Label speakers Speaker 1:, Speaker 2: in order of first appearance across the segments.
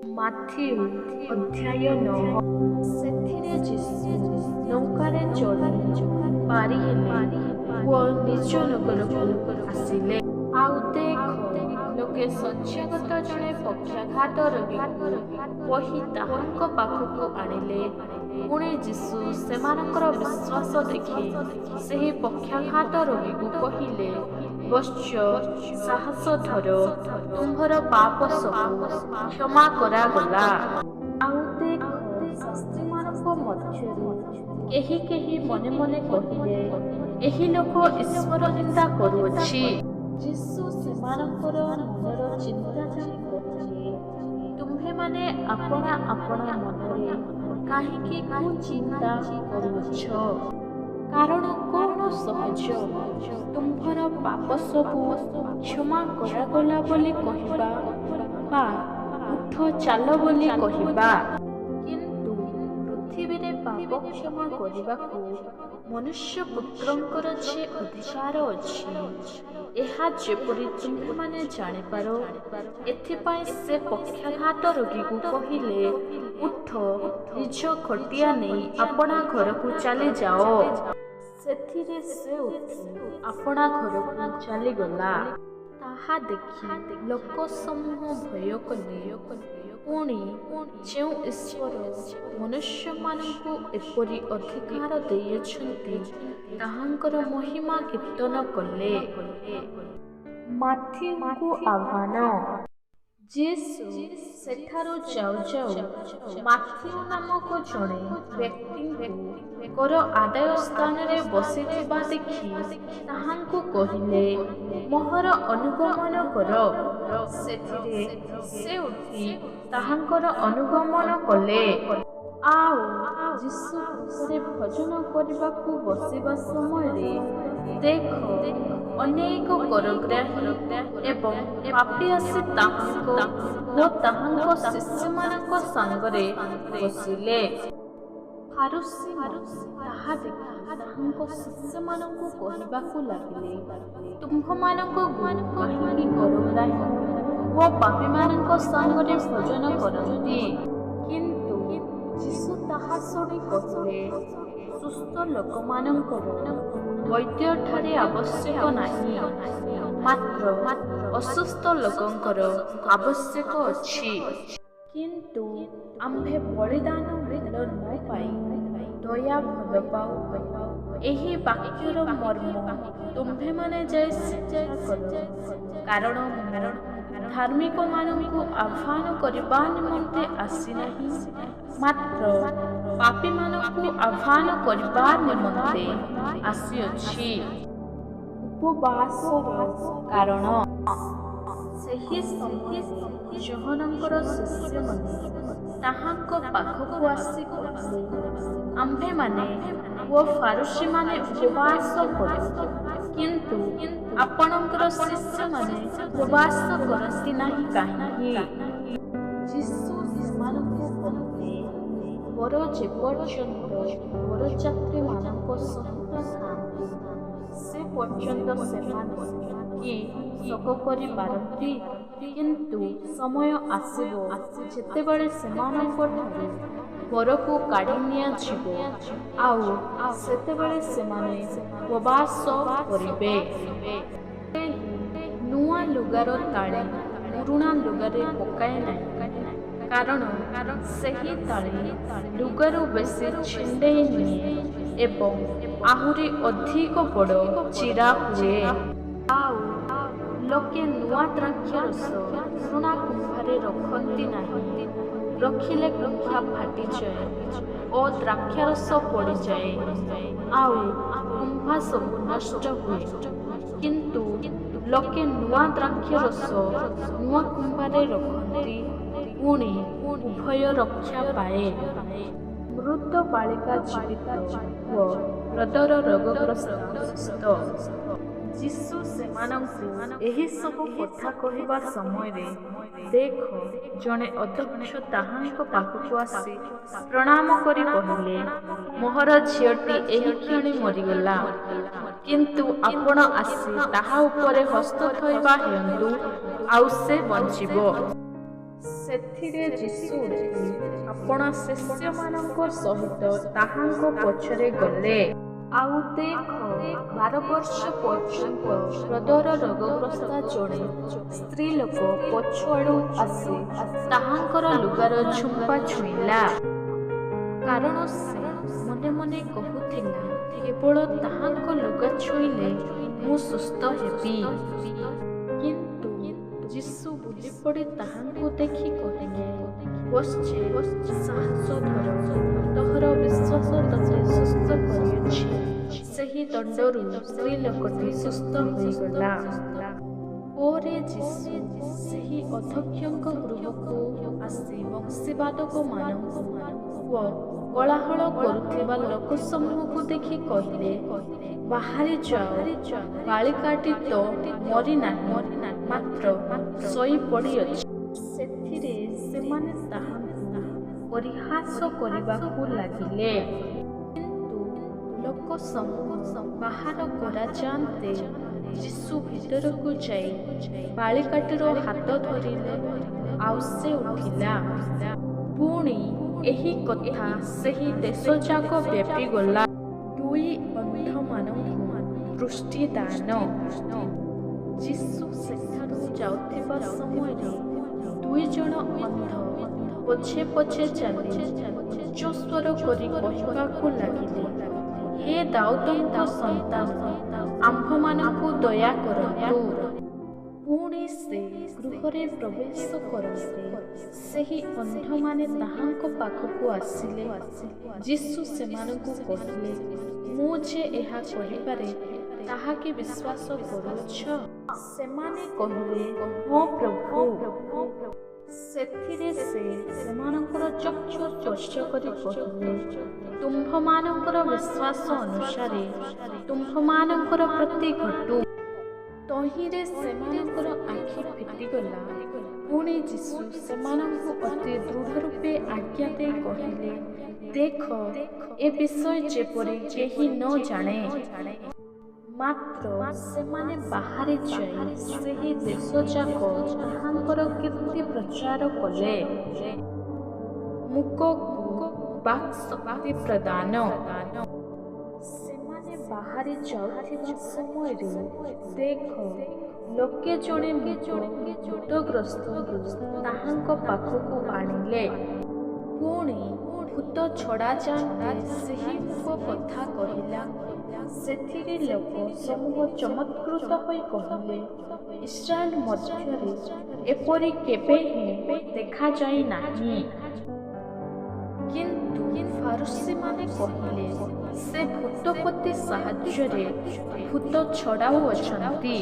Speaker 1: Matthew ଅଧ୍ୟାୟ 9। ସେଥିରେ ଯୀଶୁ ନୌକାରେ ଚଢ଼ି ପାରି ହେଲେ ଓ ନିଜ ନଗରକୁ ଆସିଲେ। ଆଉ ଦେଖ, ଲୋକେ ଶଯ୍ୟାଗତ ଜଣେ ପକ୍ଷାଘାତ ରୋଗୀକୁ ବୋହି ତାହାଙ୍କ ପାଖକୁ ଆଣିଲେ। ପୁଣି ଯୀଶୁ ସେମାନଙ୍କର ବିଶ୍ୱାସ ଦେଖି ସେହି ପକ୍ଷାଘାତ ରୋଗୀକୁ କହିଲେ, ବତ୍ସ, ସାହସ ଧର, ତୁମ୍ଭର ପାପ ସବୁ କ୍ଷମା କରାଗଲା। ଆଉ ଦେଖ, ଶାସ୍ତ୍ରୀମାନଙ୍କ ମଧ୍ୟରୁ କେହି କେହି ମନେ ମନେ କହିଲେ, ଏହି ଲୋକ ଈଶ୍ୱର ନିନ୍ଦା କରୁଅଛି। ଯୀଶୁ ସେମାନଙ୍କର ମନର ଚିନ୍ତା ଜାଣି କହିଲେ, ତୁମ୍ଭେମାନେ ଆପଣା ଆପଣା ମନରେ କାହିଁକି କୁଚିନ୍ତା କରୁଅଛ? କାରଣ କଅଣ ସହଜ, ତୁମ୍ଭର ପାପ ସବୁ କ୍ଷମା କରାଗଲା ବୋଲି କହିବା ବା ଉଠ ଚାଲ ବୋଲି କହିବା? କିନ୍ତୁ ପୃଥିବୀରେ ପାପ କ୍ଷମା କରିବାକୁ ମନୁଷ୍ୟପୁତ୍ରଙ୍କର ଯେ ଅଧିକାର ଅଛି, ଏହା ଯେପରି ତୁମ୍ଭେମାନେ ଜାଣିପାର, ଏଥିପାଇଁ ସେ ପକ୍ଷାଘାତ ରୋଗୀକୁ କହିଲେ, ଉଠ, ନିଜ ଖଟିଆ ନେଇ ଆପଣା ଘରକୁ ଚାଲିଯାଅ। ସେଥିରେ ସେ ଉଠି ଆପଣା ଘରକୁ ଚାଲିଗଲା। ତାହା ଦେଖି ଲୋକସମୂହ ଭୟ କଲେ, ପୁଣି ଯେଉଁ ଈଶ୍ୱର ମନୁଷ୍ୟମାନଙ୍କୁ ଏପରି ଅଧିକାର ଦେଇଅଛନ୍ତି, ତାହାଙ୍କର ମହିମା କୀର୍ତ୍ତନ କଲେ। ମାଥିଉଙ୍କୁ ଆହ୍ୱାନ। ଯୀଶୁ ସେଠାରୁ ଯାଉ ଯାଉ ମାଥିଉ ନାମକ ଜଣେ ବ୍ୟକ୍ତିଙ୍କୁ କର ଆଦାୟ ସ୍ଥାନରେ ବସିଥିବା ଦେଖି ତାହାଙ୍କୁ କହିଲେ, ମୋହର ଅନୁଗମନ କର। ସେଥିରେ ସେ ଉଠି ତାହାଙ୍କର ଅନୁଗମନ କଲେ। ଆଉ ଯୀଶୁ ଗୃହରେ ଭୋଜନ କରିବାକୁ ବସିବା ସମୟରେ ଦେଖ, ଅନେକ କରଗ୍ରାହୀ ଏବଂ ପାପୀ ଆସି ତାହାଙ୍କ ଓ ତାହାଙ୍କ ଶିଷ୍ୟମାନଙ୍କ ସାଙ୍ଗରେ ବସିଲେ। ଫାରୂଶୀମାନେ ତାହା ଦେଖି ତାହାଙ୍କ ଶିଷ୍ୟମାନଙ୍କୁ କହିବାକୁ ଲାଗିଲେ, ତୁମ୍ଭମାନଙ୍କ ଗୁରୁ କାହିଁକି କରଗ୍ରାହୀ ଓ ପାପୀମାନଙ୍କ ସାଙ୍ଗରେ ଭୋଜନ କରନ୍ତି? କିନ୍ତୁ ଯୀଶୁ ତାହା ଶୁଣି କହିଲେ, ସୁସ୍ଥ ଲୋକମାନଙ୍କର ବୈଦ୍ୟଠାରେ ଆବଶ୍ୟକ ନାହିଁ, ମାତ୍ର ଅସୁସ୍ଥ ଲୋକଙ୍କର ଆବଶ୍ୟକ ଅଛି। କିନ୍ତୁ ଆମ୍ଭେ ବଳିଦାନ ଭଲ ନ ପାଇ ଦୟା ଭଲ ପାଉ। ଏହି ବାକ୍ୟର ମର୍ମ ତୁମ୍ଭେମାନେ ଯାଇ ଶିକ୍ଷା କର। କାରଣ ମୁଁ ଧାର୍ମିକମାନଙ୍କୁ ଆହ୍ୱାନ କରିବା ନିମନ୍ତେ ଆସି ନାହିଁ, ମାତ୍ର ପାପୀମାନଙ୍କୁ ଆହ୍ୱାନ କରିବା ନିମନ୍ତେ ଆସିଅଛି। ଉପବାସର କାରଣ। ସେହି ସମୟରେ ଯୋହନଙ୍କର ଶିଷ୍ୟମାନେ ତାହାଙ୍କ ପାଖକୁ ଆସି କହିଲେ, ଆମ୍ଭେମାନେ ଓ ଫାରୂଶୀମାନେ ଉପବାସ କରୁ, କିନ୍ତୁ ଆପଣଙ୍କର ଶିଷ୍ୟମାନେ ଉପବାସ କରନ୍ତି ନାହିଁ କାହିଁକି? ଯୀଶୁ ସେମାନଙ୍କୁ କହିଲେ, ବର ଯେପର୍ଯ୍ୟନ୍ତ ବରଯାତ୍ରୀମାନଙ୍କ ସହିତ ଥାଆନ୍ତି, ସେ ପର୍ଯ୍ୟନ୍ତ ସେମାନେ କି ଶୋକ କରି ପାରନ୍ତି? କିନ୍ତୁ ସମୟ ଆସିବ, ଯେତେବେଳେ ସେମାନଙ୍କଠାରୁ ବରକୁ କାଢ଼ି ନିଆଯିବ, ଆଉ ସେତେବେଳେ ସେମାନେ ଉପବାସ କରିବେ। କେହି ନୂଆ ଲୁଗାର ତାଳି ପୁରୁଣା ଲୁଗାରେ ପକାଏ ନାହିଁ, କାରଣ ସେହି ତାଳି ଲୁଗାରୁ ବେଶୀ ଛିଣ୍ଡେଇ ନିଏ ଏବଂ ଆହୁରି ଅଧିକ ବଡ଼ ଚିରା ହୁଏ। ଆଉ ଲୋକେ ନୂଆ ଦ୍ରାକ୍ଷାରସ ପୁରୁଣା କୁମ୍ଭାରେ ରଖନ୍ତି ନାହିଁ, ରଖିଲେ କୁମ୍ଭା ଫାଟିଯାଏ ଓ ଦ୍ରାକ୍ଷାରସ ପଡ଼ିଯାଏ, ଆଉ କୁମ୍ଭା ସବୁ ନଷ୍ଟ ହୁଏ। କିନ୍ତୁ ଲୋକେ ନୂଆ ଦ୍ରାକ୍ଷାରସ ନୂଆ କୁମ୍ଭାରେ ରଖନ୍ତି, ପୁଣି ଉଭୟ ରକ୍ଷା ପାଏ। ମୃତ ବାଳିକା ଜୀବିତ ଓ ହ୍ରଦର ରୋଗଗ୍ରସ୍ତ ସୁସ୍ଥ। ଯୀଶୁ ସେମାନଙ୍କୁ ଏହିସବୁ କଥା କହିବା ସମୟରେ ଦେଖ, ଜଣେ ଅଧ୍ୟକ୍ଷ ତାହାଙ୍କ ପାଖକୁ ଆସି ପ୍ରଣାମ କରି କହିଲେ, ମୋହର ଝିଅଟି ଏହିକ୍ଷଣି ମରିଗଲା, କିନ୍ତୁ ଆପଣ ଆସି ତାହା ଉପରେ ହସ୍ତ ଥୋଇବା ହେଉନ୍ତୁ, ଆଉ ସେ ବଞ୍ଚିବ। ସେଥିରେ ଯୀଶୁ ଉଠି ଆପଣା ଶିଷ୍ୟମାନଙ୍କ ସହିତ ତାହାଙ୍କ ପଛରେ ଗଲେ। ଆଉ ଦେଖ, 12 ବର୍ଷ ପର୍ଯ୍ୟନ୍ତ ପ୍ରଦର ରୋଗଗ୍ରସ୍ତା ଜଣେ ସ୍ତ୍ରୀଲୋକ ପଛଆଡ଼ୁ ଆସି ତାହାଙ୍କର ଲୁଗାର ଝୁମ୍ପା ଛୁଇଁଲା। କାରଣ ସେ ମନେ ମନେ କହୁଥିଲା, କେବଳ ତାହାଙ୍କ ଲୁଗା ଛୁଇଁଲେ ମୁଁ ସୁସ୍ଥ ହେବି। କିନ୍ତୁ ଯୀଶୁ ବୁଲିପଡ଼ି ତାହାଙ୍କୁ ଦେଖି କହିଲେ, ବତ୍ସେ, ସାହସ ଧର, ତୋହର ବିଶ୍ୱାସ ତୋତେ ସୁସ୍ଥ କରିଅଛି। ସେହି ଦଣ୍ଡରୁ ସ୍ତ୍ରୀଲୋକଟି ସୁସ୍ଥ ହୋଇଗଲା। ପରେ ଯୀଶୁ ସେହି ଅଧ୍ୟକ୍ଷଙ୍କ ଗୃହକୁ ଆସି ବଂଶୀବାଦକମାନଙ୍କୁ ଓ କୋଳାହଳ କରୁଥିବା ଲୋକସମୂହକୁ ଦେଖି କହିଲେ, ବାହାରି ଯାଅ, ବାଳିକାଟି ତ ମରି ନାହିଁ, ମାତ୍ର ଶୋଇପଡ଼ିଅଛି। ସେଥିରେ ସେମାନେ ତାହାଙ୍କୁ ପରିହାସ କରିବାକୁ ଲାଗିଲେ। କିନ୍ତୁ ଲୋକସମୂହ ବାହାର କରାଯାନ୍ତେ ଯୀଶୁ ଭିତରକୁ ଯାଇ ବାଳିକାଟିର ହାତ ଧରିଲେ, ଆଉ ସେ ଉଠିଲା। ପୁଣି ଏହି କଥା ସେହି ଦେଶଯାକ ବ୍ୟାପିଗଲା। ଦୁଇ ଅନ୍ଧମାନଙ୍କୁ ଦୃଷ୍ଟିଦାନ। ଯୀଶୁ ସେଠାରୁ ଯାଉଥିବା ସମୟରେ ଦୁଇଜଣ ଅନ୍ଧ ପଛେ ପଛେ ଚାଲି ଉଚ୍ଚସ୍ୱର କରି କହିବାକୁ ଲାଗିଲେ, ହେ ଦାଉଦଙ୍କ ସନ୍ତାନ, ଆମ୍ଭମାନଙ୍କୁ ଦୟା କରନ୍ତୁ। ପୁଣି ସେ ଗୃହରେ ପ୍ରବେଶ କରନ୍ତେ ସେହି ଅନ୍ଧମାନେ ତାହାଙ୍କ ପାଖକୁ ଆସିଲେ। ଯୀଶୁ ସେମାନଙ୍କୁ କହିଲେ, ମୁଁ ଯେ ଏହା କରିପାରେ, ତାହା କି ବିଶ୍ୱାସ କରୁଅଛ? ସେମାନେ କହିଲେ, ହଁ ପ୍ରଭୁ। ସେଥିରେ ସେ ସେମାନଙ୍କର ଚକ୍ଷୁ ସ୍ପର୍ଶ କରି କହିଲେ, ତୁମ୍ଭମାନଙ୍କର ବିଶ୍ୱାସ ଅନୁସାରେ ତୁମ୍ଭମାନଙ୍କର ପ୍ରତି ଘଟୁ। ତହିଁରେ ସେମାନଙ୍କର ଆଖି ଫିଟିଗଲା। ପୁଣି ଯୀଶୁ ସେମାନଙ୍କୁ ଅତି ଦୃଢ଼ରୂପେ ଆଜ୍ଞା ଦେଇ କହିଲେ, ଦେଖ, ଏ ବିଷୟ ଯେପରି କେହି ନ ଜାଣେ। ମାତ୍ର ସେମାନେ ବାହାରି ଯାଇ ସେହି ଦେଶଯାକ ତାହାଙ୍କର କୀର୍ତ୍ତି ପ୍ରଚାର କଲେ। ମୂକକୁ ବାକ୍‌ଶକ୍ତି ପ୍ରଦାନ। ସେମାନେ ବାହାରି ଯାଉଥିବା ସମୟରେ ଦେଖ, ଲୋକେ ଜଣେ ମୂକ ଭୂତଗ୍ରସ୍ତକୁ ତାହାଙ୍କ ପାଖକୁ ଆଣିଲେ। ପୁଣି ଭୂତ ଛଡ଼ାଯାନ୍ତେ ସେହି ମୂକ କଥା କହିଲା। ସେଥିରେ ଲୋକ ସମୂହ ଚମତ୍କୃତ ହୋଇ କହିଲେ, ଇସ୍ରାଏଲ ମଧ୍ୟରେ ଏପରି କେବେ ହେଁ ଦେଖାଯାଇ ନାହିଁ। କିନ୍ତୁ ଫାରୂଶୀମାନେ କହିଲେ, ସେ ଭୂତପତି ସାହାଯ୍ୟରେ ଭୂତ ଛଡ଼ାଉଅଛନ୍ତି।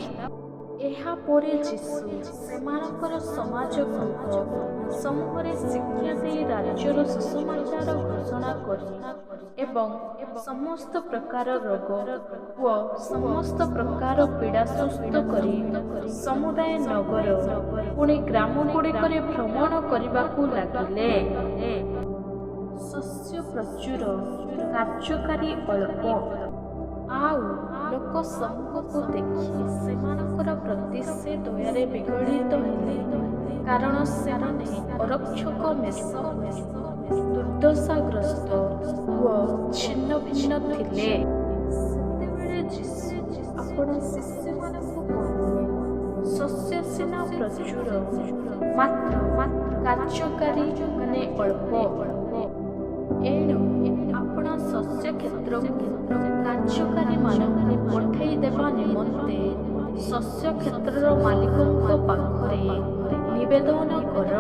Speaker 1: ଏହା ପରେ ଯୀଶୁ ସେମାନଙ୍କର ସମାଜ ଗୃହ ସମୂହରେ ଶିକ୍ଷା ଦେଇ ରାଜ୍ୟର ସୁସମାଚାର ଘୋଷଣା କରି ଏବଂ ସମସ୍ତ ପ୍ରକାର ରୋଗ ଓ ସମସ୍ତ ପ୍ରକାର ପୀଡ଼ା ସୁସ୍ଥ କରି ସମୁଦାୟ ନଗର ପୁଣି ଗ୍ରାମଗୁଡ଼ିକରେ ଭ୍ରମଣ କରିବାକୁ ଲାଗିଲେ। ଶସ୍ୟ ପ୍ରଚୁର, କାର୍ଯ୍ୟକାରୀ ଅଳ୍ପ। ଆଉ ଲୋକସମୂହକୁ ଦେଖି ସେମାନଙ୍କର ପ୍ରତି ସେ ଦୟାରେ ବିଗଳିତ ହେଲେ, କାରଣ ସେମାନେ ଅରକ୍ଷକ ମେଷ ପରି ଦୁର୍ଦ୍ଦଶାଗ୍ରସ୍ତ ଓ ଛିନ୍ନଭିନ୍ନ ଥିଲେ। ସେତେବେଳେ ଯୀଶୁ ଆପଣା ଶିଷ୍ୟମାନଙ୍କୁ କହିଲେ, ଶସ୍ୟ ସିନା ପ୍ରଚୁର, ମାତ୍ର କାର୍ଯ୍ୟକାରୀମାନେ ଅଳ୍ପ। ଏଣୁ ଆପଣା ଶସ୍ୟକ୍ଷେତ୍ରକୁ କାର୍ଯ୍ୟକାରୀମାନଙ୍କୁ ପଠାଇ ଦେବା ନିମନ୍ତେ ଶସ୍ୟକ୍ଷେତ୍ରର ମାଲିକଙ୍କ ପାଖରେ ନିବେଦନ କର।